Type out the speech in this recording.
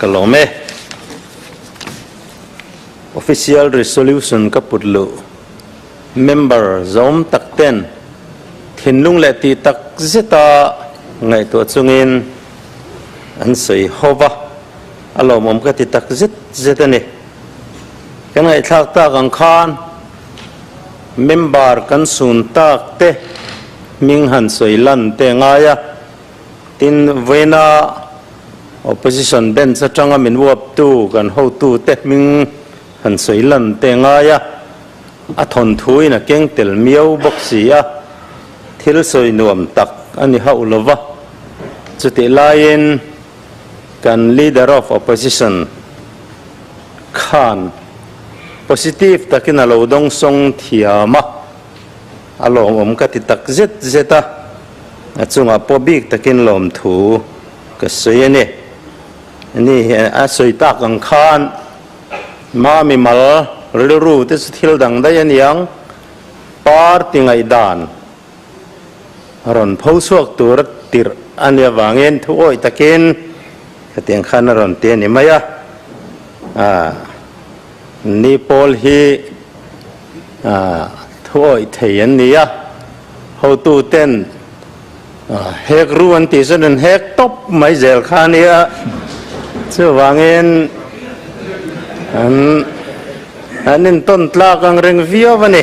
Ka lawm e. Official Resolution ka put luh member zawm tak ten thinlung leh tih tak zeta ngaihtuah chungin an sawi ho va, a lawmawm ka ti tak zet zet a ni. Kan ngaihthlak tak ang khan member kan sun tak te hming han sawi lan te ngai a, tin vawiina opposition bench atanga min uaptu kan hotu te hming han sawi lan te ngai a, a thawnthuin a keng tel miau bawk si a, thil sawi nuam tak a ni hauh lo va. Chutih laiin kan Leader of Opposition khan positive takin a lo dawngsawng thiam a, a lawmawm ka ti tak zet zet a, a chungah pawh bik takin lawmthu ka sawi a ni. Ni a sawi tak ang khan Mami mal rilru te chu thil dang daih a niang, party ngaihdan rawn pho chhuak tur a tirh a nih avangin thu awih takin hetiang khan a rawn ti a ni mai a. Ni pawl hi thu awih thei an ni a, hotu ten hek ru an tih chuan an hek tawp mai zel kha a nia, chuvangin an an intawn tlak ang reng viau a ni.